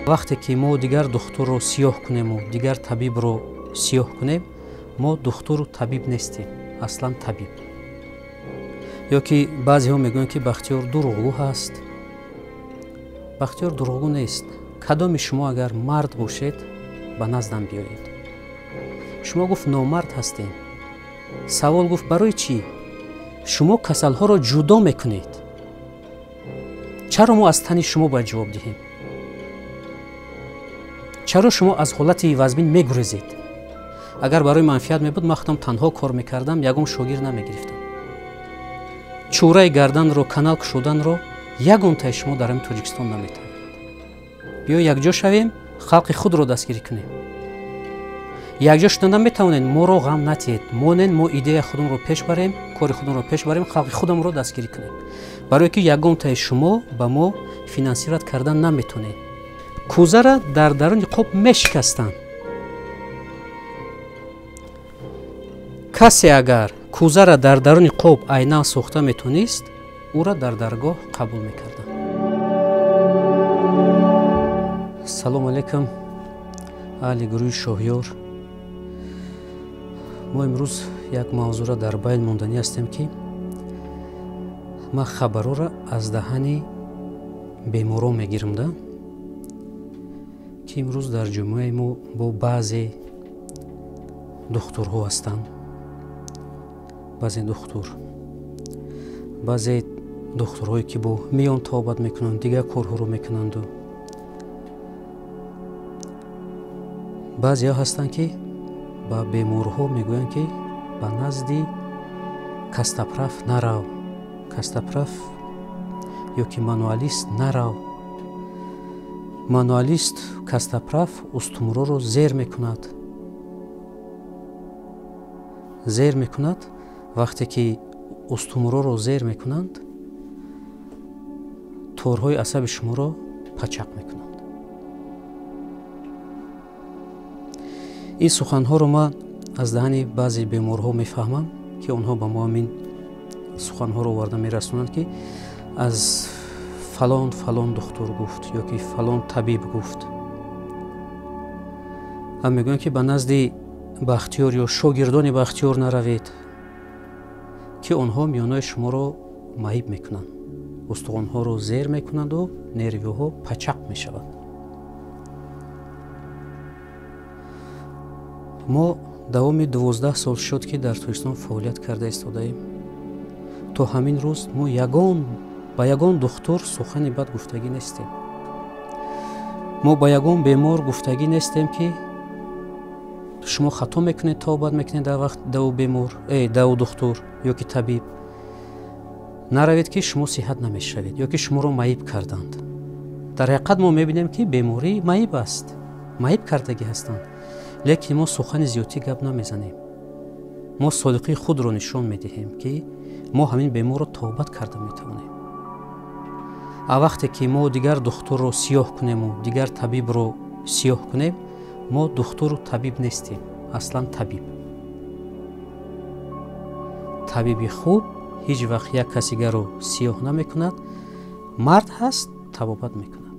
Вақте ки мо дигар духтурро сиёҳ кунему дигар табибро сиёҳ кунем, мо духтуру табиб нестем, аслан табиб. Ё ки баъзеҳо мегӯянд, ки Бахтиёр дурӯғгӯ ҳаст. Бахтиёр дурӯғгӯ нест. Кадоми шумо агар мард бошед, ба наздам биёед. Шумо гуфт номард ҳастем. Савол гуфт барои чӣ? Шумо касалҳоро ҷудо мекунед. Чаро мо аз тани шумо бояд ҷавоб диҳем? Чаро шумо аз ҳолати вазмин мегурезед? Агар барои манфиат мебуд, ман худам танҳо кор мекардам, ягон шогирд намегирифтам. Чӯраи гарданро, канал кушоданро ягонтаи шумо дар ҳамин Тоҷикистон наметавонед. Биё якҷо шавем, халқи худро дастгирӣ кунем. Якҷо шуда наметавонед, моро ғам натиҳед. Монен мо идея худамро пеш барем, кори худамро пеш барем, халқи худамро дастгирӣ кунем. Барое ки ягонтаи шумо ба мо финансировать кардан наметавонед. Кӯзара дар даруни қоб мешикастанд. Касе агар кӯзара дар даруни қоб айнан сохта метонист, ӯра дар даргоҳ қабул мекарданд. Салому алайкум, аҳли гурӯҳи Шоҳёр. Мо имрӯз як мавзӯъра дар байн монданӣ ҳастем, ки ман хабарҳоро аз даҳани беморон мегирам, да, ки имрӯз дар ҷомеаи мо бо баъзе духтурҳо ҳастанд. Баъзе духтурҳое ки бо миён тобат мекунанд, дигар корҳоро мекунанду. Баъзеҳо ҳастанд, ки ба беморҳо мегӯянд, ки ба назди кастапраф нарав, кастапраф ё ки мануалист нарав. Мануалист кастапраф устумроро зер мекунад. Зер мекунад. Вақте ки устумроро зер мекунанд, торҳои асаби шуморо пачақ мекунанд. Ин суханҳоро ман аз даҳани баъзе беморҳо мефаҳмам, ки онҳо ба мо ҳамин суханҳоро оварда мерасонанд, ки аз фалон фалон духтур гуфт ё ки фалон табиб гуфт. Ҳам мегӯянд, ки ба назди Бахтиёр ё шогирдони Бахтиёр наравед, ки онҳо миёнаи шуморо маъиб мекунанд, устухонҳоро зер мекунанду нервиҳо пачақ мешаванд. Мо давоми 12 сол шуд, ки дар Тоҷикистон фаъолият карда истодаем. То ҳамин рӯз мо ба ягон духтур сухани бад гуфтагӣ нестем. Мо ба ягон бемор гуфтагӣ нестем, ки шумо хато мекунед, тобат мекунед дар вақт даву бемор, даву духтур ё ки табиб. Наравед, ки шумо сиҳат намешавед ё ки шуморо маъиб карданд. Дар ҳақиқат мо мебинем, ки беморӣ маъиб аст, маъиб кардагӣ ҳастанд. Лекин мо сухани зиёдтӣ гап намезанем. Мо содиқии худро нишон медиҳем, ки мо ҳамин беморро тобат карда метавонем. А вақте ки мо дигар духтурро сиёҳ кунему дигар табибро сиёҳ кунем, мо духтуру табиб нестем, аслан табиб. Табиби хуб ҳеҷ вақт як касигаро сиёҳ намекунад. Мард ҳаст, табобат мекунад.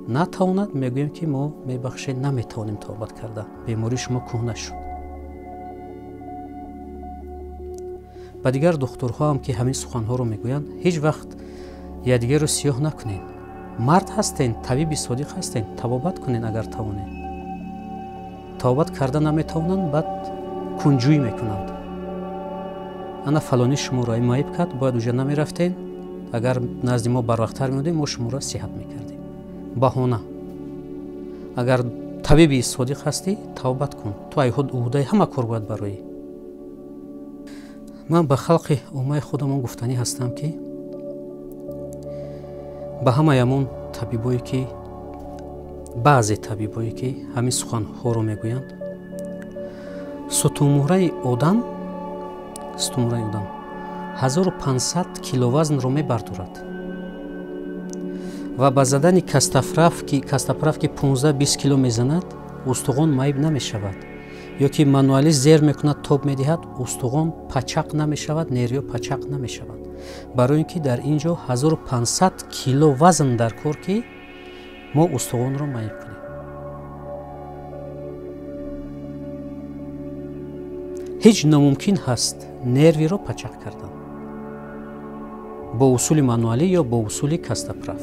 Натавонад, мегӯем, ки мо мебахшед, наметавонем табобат карда, бемории шумо кӯҳна шуд. Ба дигар духтурҳо ҳам, ки ҳамин суханҳоро мегӯянд, ҳеҷ вақт якдигарро сиёҳ накунед. Мард ҳастен, табиби содиқ ҳастен, табобат кунед агар тавонед. Табобат карда наметавонанд, баъд кунҷӯй мекунанд. Ана фалонӣ шуморо маъиб кард, бояд уҷа намерафтен, агар назди мо барвақттар меодем, мо шуморо сиҳат мекардем. Баҳона. Агар табиби содиқ ҳастӣ, табобат кун. Ту ай уҳдаи ҳама кор бояд бароӣ. Ман ба халқи оммаи худамон гуфтанӣ ҳастам, ки ба ҳамаи ҳамон табибое, ки баъзе табибое, ки ҳамин суханҳоро мегӯянд, сутунмуҳраи одам 1500 кило вазнро мебардорад ва ба задани кастапраф, ки 15-20 кило мезанад, устухон маъиб намешавад. Ё ки мануалист зер мекунад, тоб медиҳад, устухон пачақ намешавад, нервиҳо пачақ намешавад. Барои ин ки дар ин ҷо 1500 кило вазн дар кор, ки мо устухонро маъиб кунем. Ҳеҷ номумкин ҳаст нервиро пачақ кардан бо усули мануалӣ ё бо усули костоправ.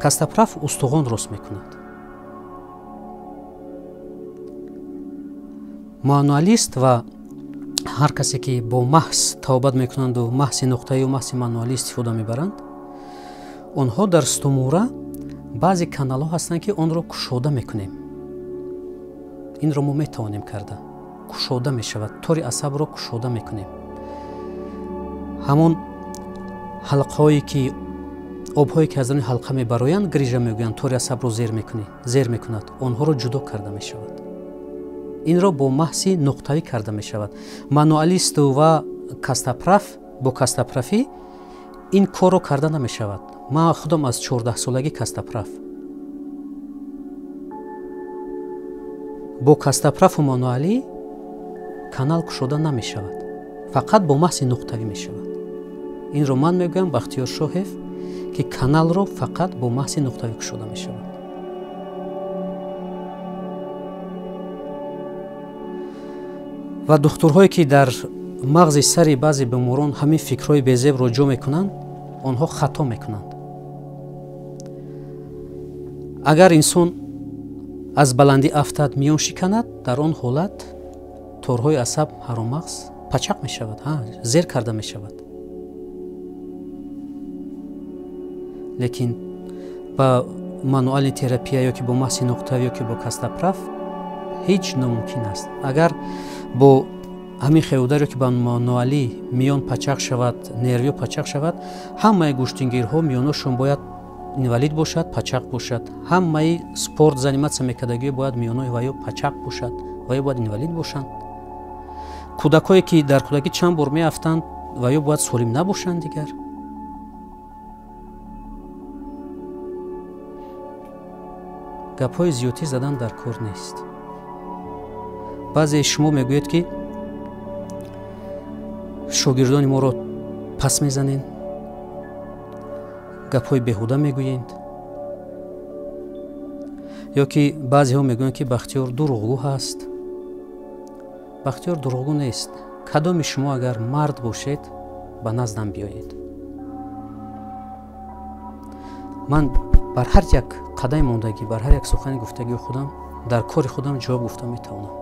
Костоправ устухон рост мекунад. Мануалист ва ҳар касе ки бо маҳз тавбат мекунанду маҳзи нуқтаию маҳзи мануалӣ истифода мебаранд, онҳо дар стумура баъзе каналҳо ҳастанд, ки онро кушода мекунем. Инро мо метавонем карда. Кушода мешавад, тори асабро кушода мекунем. Ҳамон ҳалқаҳое ки обҳое ки аз даруни ҳалқа мебароянд, грижа мегӯянд, тори асабро зер мекунад, онҳоро ҷудо карда мешавад. Инро бо маҳзи нуқтавӣ карда мешавад. Мануалисту ва костоправ бо костоправӣ ин корро карда намешавад. Ман худам аз 14-солагӣ костоправ. Бо костоправу мануалӣ канал кушода намешавад, фақат бо маҳзи нуқтавӣ мешавад. Инро ман мегӯям, Бахтиёр Шоҳев, ки каналро фақат бо маҳзи нуқтавӣ кушода мешавад. Ва духтурҳое ки дар мағзи сари баъзе беморон ҳамин фикрҳои безебро ҷо мекунанд, онҳо хато мекунанд. Агар инсон аз баландӣ афтад, миён шиканад, дар он ҳолат торҳои асаб ҳароммағз пачақ мешавад, зер карда мешавад. Лекин ба мануални терапия ё ки бо маҳзи нуқтавӣ ё ки бо костоправ ҳеҷ номумкин аст. Агар бо ҳамин хеудар ё ки ба мануалӣ миён пачақ шавад, нервиё пачақ шавад, ҳамаи гӯштингирҳо миёношон бояд инвалид бошад, пачақ бошад. Ҳамаи спорт заниматсия мекардагиҳо бояд миёнои ваё пачақ бошад, ваё бояд инвалид бошанд. Кӯдакое ки дар кӯдакӣ чанд бор меафтанд, ваё бояд солим набошанд дигар. Гапҳои зиёдтӣ задан дар кор нест. Баъзеи шумо мегӯед, ки шогирдони моро пас мезанед, гапҳои беҳуда мегӯед, ё ки баъзеҳо мегӯянд, ки Бахтиёр дурӯғгӯ ҳаст. Бахтиёр дурӯғгӯ нест. Кадоми шумо агар мард бошед, ба наздам биёед. Ман бар ҳар як қадами мондагӣ, бар ҳар як сухани гуфтагии худам дар кори худам ҷавоб гуфта метавонам.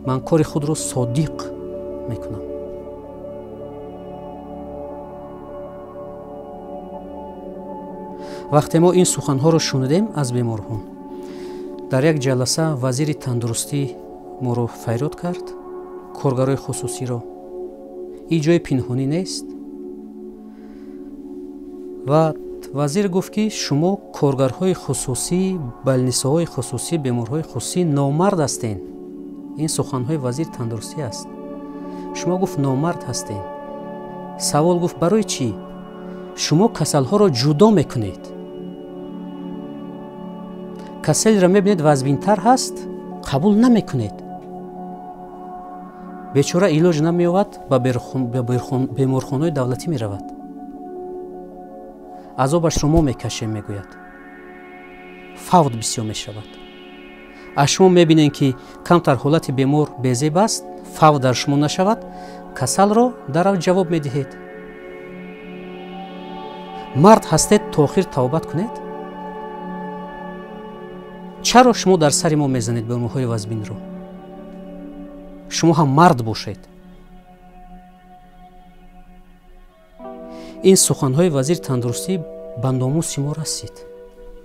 Ман кори худро содиқ мекунам. Вақте мо ин суханҳоро шунидем аз беморхон, дар як ҷаласа вазири тандурустӣ моро файрод кард, коргарои хусусиро. Ин ҷои пинҳонӣ нест. Ва вазир гуфт, ки шумо коргарҳои хусусӣ, балнисоҳои хусусӣ, беморҳои хусусӣ номард ҳастед. Ин суханҳои вазири тандурустӣ аст. Шумо гуфт номард ҳастед. Савол гуфт барои чӣ? Шумо касалҳоро ҷудо мекунед. Каселро мебинед вазбинтар ҳаст, қабул намекунед. Бечора илоҷ намеёбад, ба беморхонаҳои давлатӣ меравад. Азобашро мо мекашем, мегӯяд. Фавт бисёр мешавад. Аз шумо мебинем, ки камтар ҳолати бемор безеб аст, фавт дар шумо нашавад, касалро дарав ҷавоб медиҳед. Мард ҳастед, то охир тавбат кунед. Чаро шумо дар сари мо мезанед беморҳои вазбинро? Шумо ҳам мард бошед. Ин суханҳои вазири тандурустӣ ба номуси мо расид,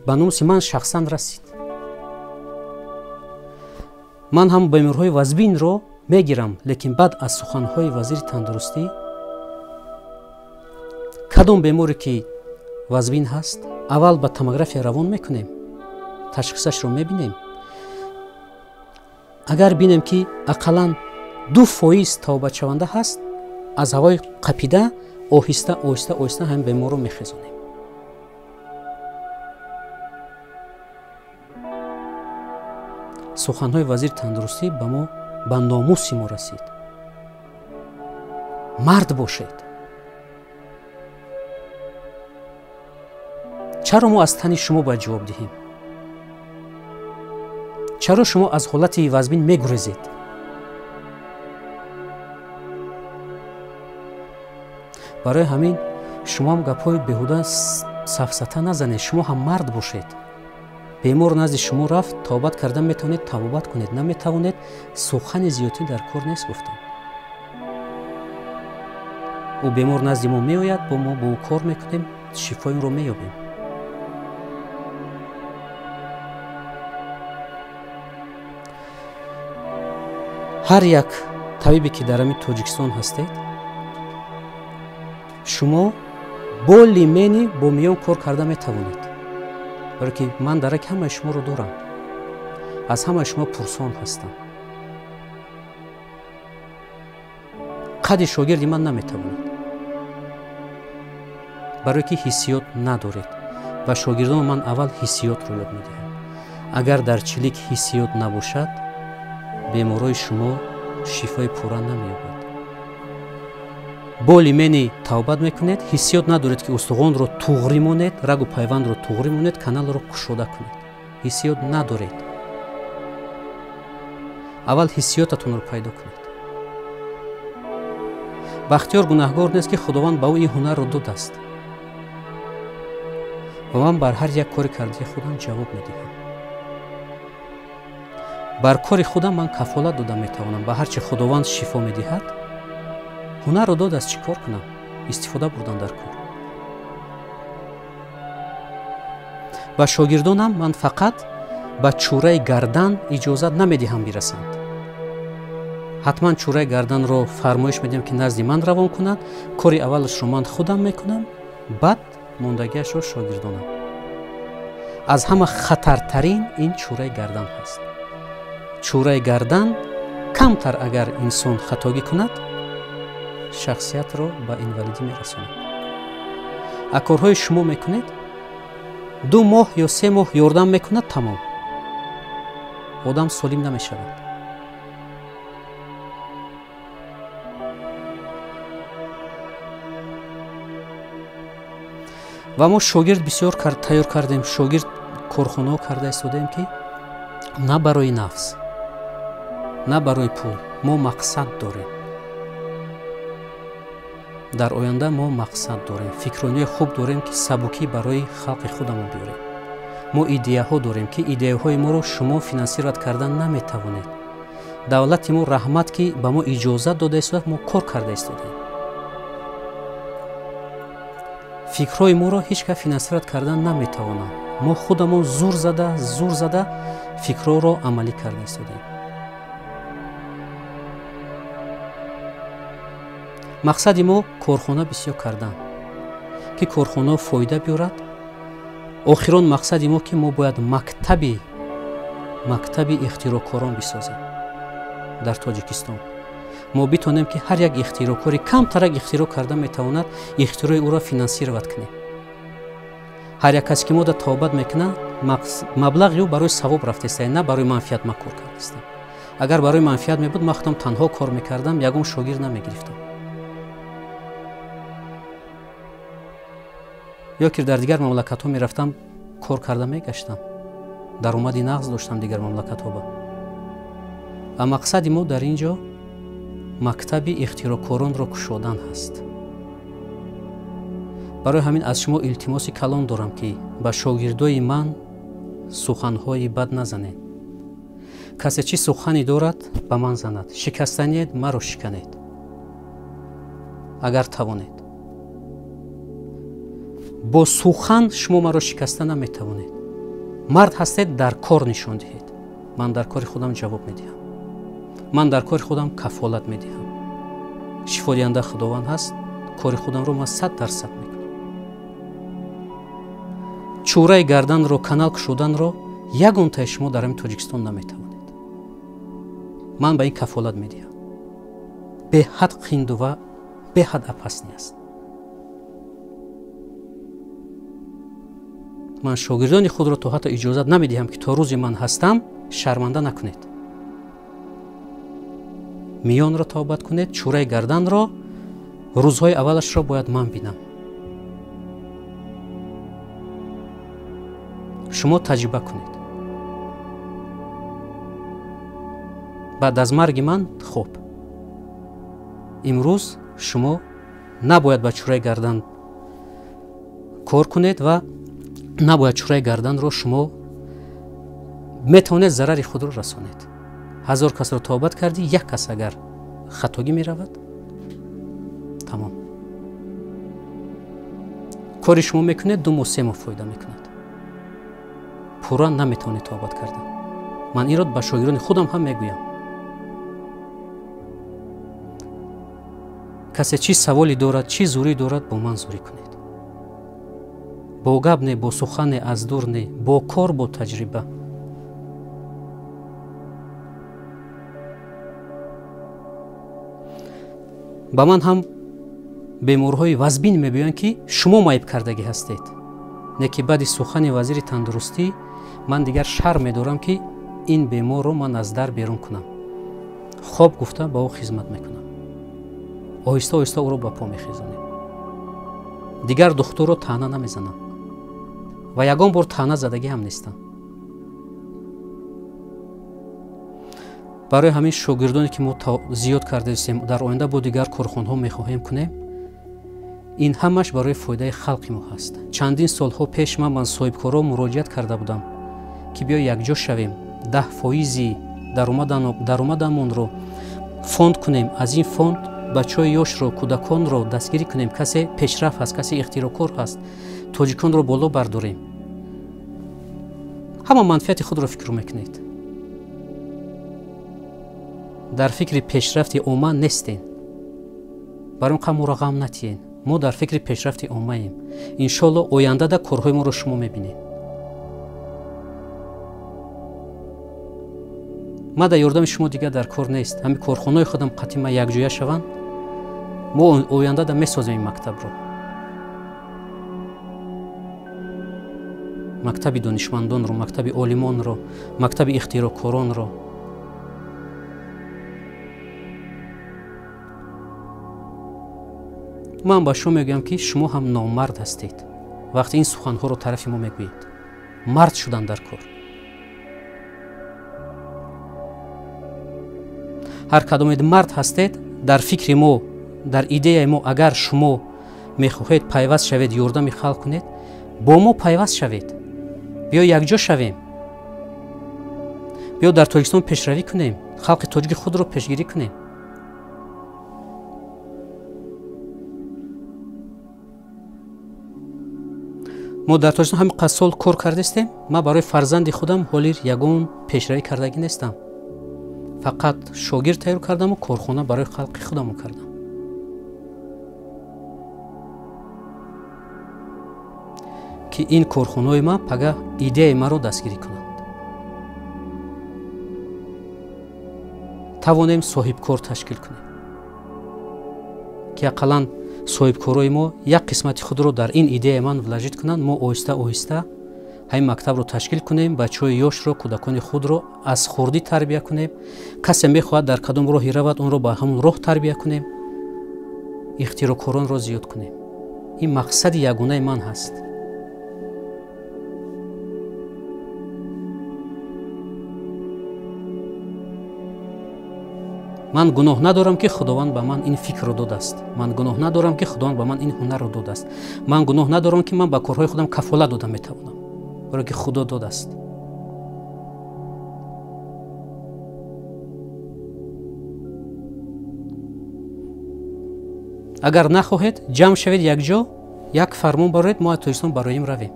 ба номуси ман шахсан расид. Ман ҳам беморҳои вазбинро мегирам, лекин баъд аз суханҳои вазири тандурустӣ кадом беморе ки вазбин ҳаст, аввал ба томография равон мекунем, ташхисашро мебинем. Агар бинем, ки ақаллан 2% тавбатшаванда ҳаст, аз ҳавои қапида оҳиста оҳиста оҳиста ҳамин беморро мехезонем. Суханҳои вазири тандурустӣ ба мо, ба номуси мо расид. Мард бошед. Чаро мо аз тани шумо бояд ҷавоб диҳем? Чаро шумо аз ҳолати вазмин мегурезед? Барои ҳамин шумо ҳам гапҳои беҳуда сафсата назанед, шумо ҳам мард бошед. Бемор назди шумо рафт, тавбат карда метавонед, табобат кунед, наметавонед, сухани зиёдтӣ дар кор нест гуфтам. Ӯ бемор назди мо меояд, бо мо бо ӯ кор мекунем, шифои ӯро меёбем. Ҳар як табибе ки дар ҳамин Тоҷикистон ҳастед, шумо бо лимени бо миён кор карда метавонед. Барое ки ман дараки ҳамаи шуморо дорам, аз ҳамаи шумо пурсон ҳастам. Қади шогирди ман наметавонад, барое ки ҳиссиёт надоред. Ва шогирдони ман аввал ҳиссиётро ёд медиҳам. Агар дар чилик ҳиссиёт набошад, беморои шумо шифои пурра намеёбад. Бо лимени тавбат мекунед, ҳиссиёт надоред ки устухонро туғрӣ монед, рагу пайвандро туғрӣ монед, каналро кушода кунед. Ҳиссиёт надоред. Аввал ҳиссиётатонро пайдо кунед. Бахтиёр гунаҳгор нест ки Худованд ба ӯ ин ҳунарро додааст. Ва ман бар ҳар як кори кардаи худам ҷавоб медиҳам. Бар кори худам ман кафолат дода метавонам. Ба ҳар чи Худованд шифо медиҳад, ҳунарро додааст, чӣ кор кунам? Истифода бурдан дар кор. Ба шогирдонам ман фақат ба чӯраи гардан иҷозат намедиҳам бирасанд. Ҳатман чӯраи гарданро фармоиш медиҳам ки назди ман равон кунанд. Кори аввалашро ман худам мекунам, баъд мондагиашро шогирдонам. Аз ҳама хатартарин ин чӯраи гардан ҳаст. Чӯраи гардан камтар агар инсон хатогӣ кунад, шахсиятро ба инвалидӣ мерасонад. А корҳои шумо мекунед, 2 моҳ ё 3 моҳ ёрдам мекунад, тамом. Одам солим намешавад. Ва мо шогирд бисёр тайёр кардем, шогирд корхонаҳо карда истодаем ки на барои нафс, на барои пул, мо мақсад дорем. Дар оянда мо мақсад дорем, фикрониҳои хуб дорем ки сабукӣ барои халқи худамон биёрем. Мо идеяҳо дорем ки идеяҳои моро шумо финансировать кардан наметавонед. Давлати мо раҳмат ки ба мо иҷозат дода истодааст, мо кор карда истодаем. Фикрҳои моро ҳеҷ кас финансировать кардан наметавонад. Мо худамон зур зада фикрҳоро амалӣ карда истодаем. Мақсади мо корхона бисёр кардан, ки корхонаҳо фоида биёрад. Охирон мақсади мо ки мо бояд мактаби ихтироъкорон бисозем дар Тоҷикистон. Мо битонем ки ҳар як ихтироъкори камтарак ихтироъ карда метавонад, ихтирои ӯро финансировать кунем. Ҳар як касе ки мо да тавбат мекунад, маблағи ӯ барои савоб рафтааст, на барои манфиат ман кор кардаистам. Агар барои манфиат мебуд, ман худам танҳо кор мекардам, ягон шогирд намегирифтам. Ё ки дар дигар мамлакатҳо мерафтам, кор карда мегаштам, даромади нағз доштам дигар мамлакатҳо ба. Ва мақсади мо дар ин ҷо мактаби ихтироъкоронро кушодан ҳаст. Барои ҳамин аз шумо илтимоси калон дорам ки ба шогирдои ман суханҳои бад назанед. Касе чӣ сухане дорад, ба ман занад. Шикастаниед, маро шиканед, агар тавонед. Бо сухан шумо маро шикаста наметавонед. Мард ҳастед, дар кор нишон диҳед. Ман дар кори худам ҷавоб медиҳам. Ман дар кори худам кафолат медиҳам. Шифодиҳанда Худованд ҳаст, кори худамро ман 100% мекунам. Чӯраи гарданро, канал кушоданро ягонтаи шумо дар ҳамин Тоҷикистон наметавонед. Ман ба ин кафолат медиҳам. Беҳад қиндува, беҳад опасни аст. Ман шогирдони худро то ҳатто иҷозат намедиҳам ки то рӯзи ман ҳастам шарманда накунед. Миёнро тавбат кунед, чӯраи гарданро рӯзҳои аввалашро бояд ман бинам. Шумо таҷриба кунед. Баъд аз марги ман хоб. Имрӯз шумо набояд ба чӯраи гардан кор кунед ва набояд чӯраи гарданро шумо метавонед зарари худро расонед. 1000 касро тобат кардӣ, як кас агар хатогӣ меравад, тамом. Кори шумо мекунед, 2 моҳ 3 моҳ фоида мекунад. Пурра наметавонед тобат кардан. Ман инро ба шогирдони худам ҳам мегӯям. Касе чӣ саволе дорад, чӣ зурӣ дорад, бо ман зурӣ кунед. Бо гап не, бо сухан не, аз дур не, бо кор, бо таҷриба. Ба ман ҳам беморҳои вазбин мебиёянд, ки шумо маъиб кардагӣ ҳастед. Не ки баъди сухани вазири тандурустӣ ман дигар шарм медорам, ки ин беморро ман аз дар берун кунам. Хоб гуфта ба ӯ хизмат мекунам. Оҳиста оҳиста ӯро ба по мехезонем. Дигар духтурро таъна намезанам ва ягон бор таъна задагӣ ҳам нестам. Барои ҳамин шогирдоне ки мо зиёд кардаистем, дар оянда бо дигар корхонаҳо мехоҳем кунем, ин ҳамаш барои фоидаи халқи мо ҳаст. Чандин солҳо пеш ман ба соҳибкорҳо муроҷиат карда будам, ки биё якҷо шавем, 10% даромадамонро фонд кунем, аз ин фонд бачаҳои ёшро, кӯдаконро дастгирӣ кунем. Касе пешрафт ҳаст, касе ихтирокор ҳаст, тоҷиконро боло бардорем. Ҳама манфиати худро фикр мекунед. Дар фикри пешрафти омма нестен. Барои он моро ғам натиҳен. Мо дар фикри пешрафти оммаем. Иншоалло ояндада корҳои моро шумо мебинед. Ман дар ёрдами шумо дигар дар кор нест. Ҳамин корхонаҳои худам қатъи ман якҷоя шаванд, мо ояндада месозем ин мактабро. Мактаби донишмандонро, мактаби олимонро, мактаби ихтирокоронро. Ман ба шумо мегӯям, ки шумо ҳам номард ҳастед. Вақте ин суханҳоро тарафи мо мегӯед, мард шудан дар кор. Ҳар кадомед мард ҳастед, дар фикри мо, дар идеяи мо, агар шумо мехоҳед пайваст шавед, ёрдами халқ кунед, бо мо пайваст шавед. Биё якҷо шавем. Биё дар Тоҷикистон пешравӣ кунем, халқи тоҷики худро пешгирӣ кунем. Мо дар Тоҷикистон ҳамин қад сол кор кардастем, ман барои фарзанди худам ҳолир ягон пешравӣ кардагӣ нестам. Фақат шогирд тайёр кардаму корхона барои халқи худамон кардам. Ки ин корхонаҳои ман пага идеяи маро дастгирӣ кунанд. Тавонем соҳибкор ташкил кунем, ки ақаллан соҳибкорои мо як қисмати худро дар ин идеяи ман вложит кунанд. Мо оҳиста оҳиста ҳамин мактабро ташкил кунем, бачаҳои ёшро, кӯдакони худро аз хурдӣ тарбия кунем. Касе мехоҳад дар кадом роҳе равад, онро ба ҳамон роҳ тарбия кунем, ихтирокоронро зиёд кунем. Ин мақсади ягонаи ман ҳаст. Ман гуноҳ надорам, ки Худованд ба ман ин фикрро додааст. Ман гуноҳ надорам, ки Худованд ба ман ин ҳунарро додааст. Ман гуноҳ надорам, ки ман ба корҳои худам кафолат дода метавонам, барое ки Худо додааст. Агар нахоҳед, ҷамъ шавед якҷо, як фармон бароед, мо аз Тоҷикистон бароим равем.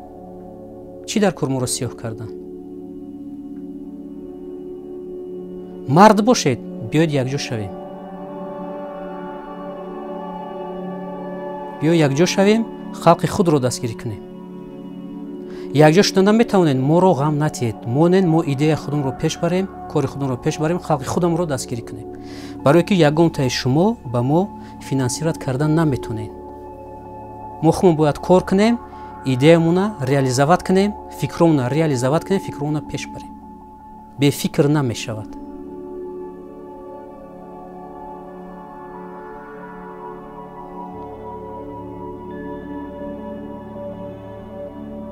Чӣ дар кор моро сиёҳ кардан? Мард бошед, биёед якҷо шавем. Биё якҷо шавем, халқи худро дастгирӣ кунем. Якҷо шуда наметавонед, моро ғам натиҳед. Монед, мо идеяи худамро пеш барем, кори худамро пеш барем, халқи худамро дастгирӣ кунем. Барое ки ягонтаи шумо ба мо финансировать кардан наметонед. Мо худмон бояд кор кунем, идеямона реализовать кунем, фикромона реализовать кунем, фикромона пеш барем. Бефикр намешавад.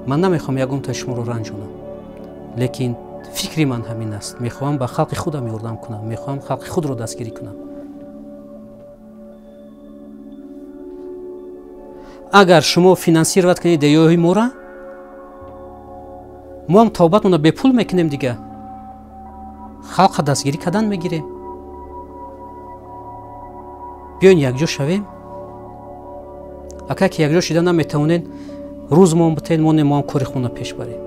Ман намехоҳам ягонтаи шуморо ранҷонам, лекин Фикри ман ҳамин аст. Мехоҳам ба халқи худам ёрдам кунам, мехоҳам халқи худро дастгирӣ кунам. Агар шумо финансировать кунед идеяҳои моро, мо ҳам тавбатмонро бепул мекунем, дига халқро дастгирӣ кардан мегирем. Биёин якҷо шавем. Агар ки якҷо шида наметавонед, рӯзмон битен, монем, мо ҳам кори худро пеш барем.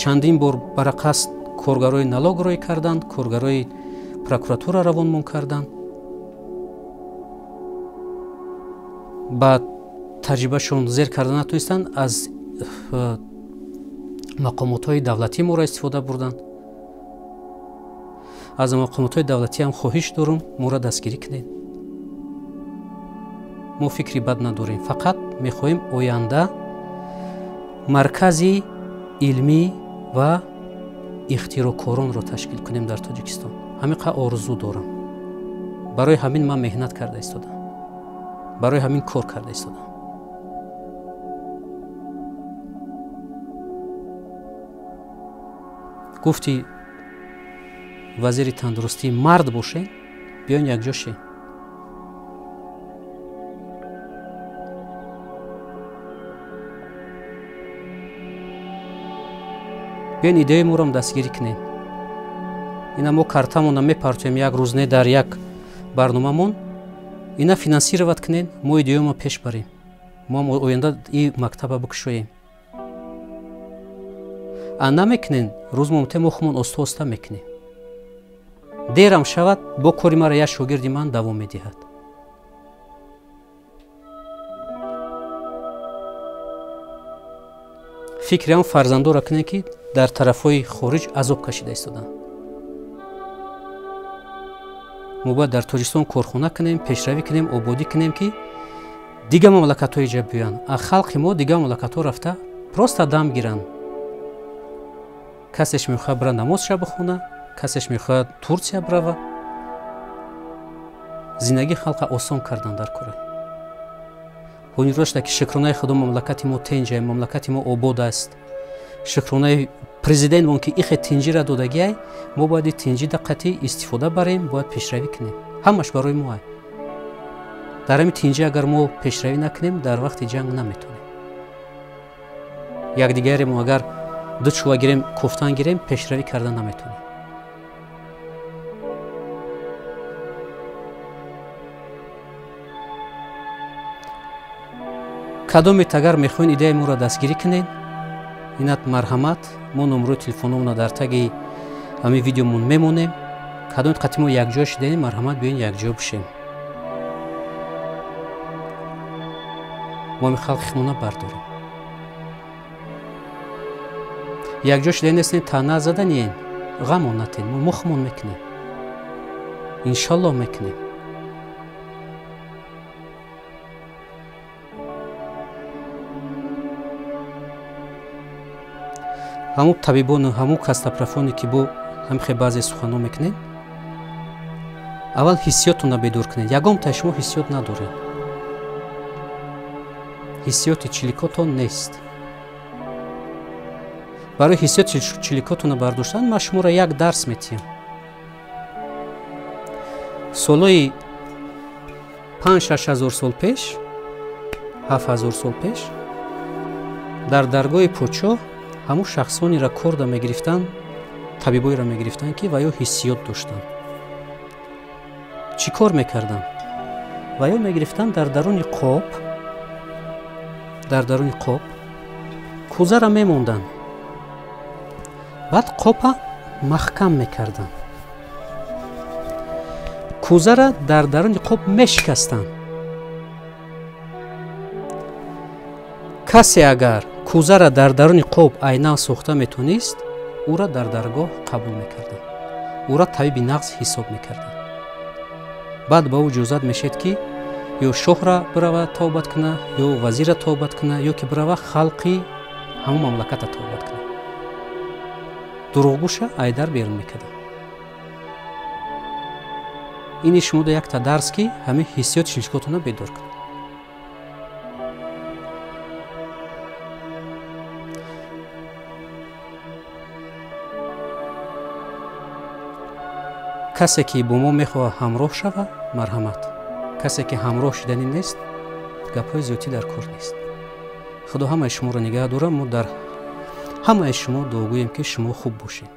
Чандин бор барақаст коргарои налог рӯй карданд, коргарои прокуратура равонмон карданд. Ба таҷрибашон зер карда натонистанд, аз мақомотҳои давлатӣ моро истифода бурданд. Аз мақомотҳои давлатӣ ҳам хоҳиш дорум, моро дастгирӣ кунед. Мо фикри бад надорем, фақат мехоҳем оянда маркази илмӣ ва ихтироъкоронро ташкил кунем дар Тоҷикистон. Ҳамин қадр орзу дорам. Барои ҳамин ман меҳнат карда истодам, барои ҳамин кор карда истодам. Гуфти вазири тандурустӣ мард бошед, биёин якҷо шед. Биёин идеяи моро дастгирӣ кунед. Ина мо картамонро мепартоем як рӯз не дар як барномамон. Ина финансировать кунед, мо идеямо пеш барем. Мо ҳам оянда и мактаба бикушоем. А намекунен, рӯз момте мо хумон оста оста мекунем. Дерам шавад, бо кори мара як шогирди ман давом медиҳад. Фикри ҳам фарзандоро кунед, ки дар тарафҳои хориҷ азоб кашида истоданд. Мо бояд дар Тоҷикистон корхона кунем, пешравӣ кунем, ободӣ кунем, ки дигар мамлакатҳо иҷа биёянд. А халқи мо дигар мамлакатҳо рафта просто дам гиранд. Касеш мехоҳад бира намозша бихона, касеш мехоҳад Турсия бирава. Зиндагии халқа осон кардан дар кора. Ҳунирошта ки шукронаи худо мамлакати мо тенҷа, мамлакати мо обод аст. Шукронаи президентмон ки ихе тинҷира додагиай, мо бояд и тинҷи даққати истифода барем, бояд пешравӣ кунем. Ҳамаш барои мо ай. Дар ҳамин тинҷи агар мо пешравӣ накунем, дар вақти ҷанг наметонем. Якдигаре мо агар ду чӯва гирем, кофтан гирем, пешравӣ карда наметонем. Кадомет агар мехоҳед идеяи моро дастгирӣ кунед, инат марҳамат, мо номрои телефономона дар таги ҳамин видеомон мемонем. Кадомет қати мо якҷо шидаем, марҳамат биёин якҷо бишем. Мо ҳамин халқи худмона бардорем. Якҷо шидаем нестем, таъна заданием, ғамон натем, мо худмон мекунем. Иншаллоҳ мекунем. Ҳамун табибону ҳамун кастапрафоне ки бо ҳамхе баъзе суханҳо мекунед, аввал ҳиссиётонро бедор кунед. Ягонтаи шумо ҳиссиёт надоред. Ҳиссиёти чиликотон нест. Барои ҳиссиёти чиликотонро бардоштан ман шуморо як дарс метиҳам. Солҳои 5-6 ҳазор сол пеш, 7 ҳазор сол пеш дар даргоҳи подшоҳ ҳамун шахсонеро корда мегирифтанд, табибоеро мегирифтанд, ки ва ё ҳиссиёт доштанд. Чӣ кор мекарданд? Ва ё мегирифтанд дар даруни қоб кӯзаро мемонданд. Баъд қопа маҳкам мекарданд. Кӯзаро дар даруни қоб мешикастанд. Касе агар кӯзаро дар даруни қоб айнан сохта метонист, ӯро дар даргоҳ қабул мекарданд. Ӯро табиби нағз ҳисоб мекарданд. Баъд ба ӯ иҷозат мешед, ки ё шоҳра бирава тавбат куна, ё вазирра тавбат куна, ё ки бирава халқи ҳамон мамлаката тавбат куна. Дурӯғгӯша айдар берун мекарданд. Ини шумода якта дарс, ки ҳамин ҳиссиёти шилшикотонро бедор кунад. Касе ки бо мо мехоҳад ҳамроҳ шавад, марҳамат. Касе ки ҳамроҳ шиданӣ нест, гапҳои зиёдтӣ дар кор нест. Худо ҳамаи шуморо нигаҳ дорад. Мо дар ҳамаи шумо дуогӯем, ки шумо хуб бошед.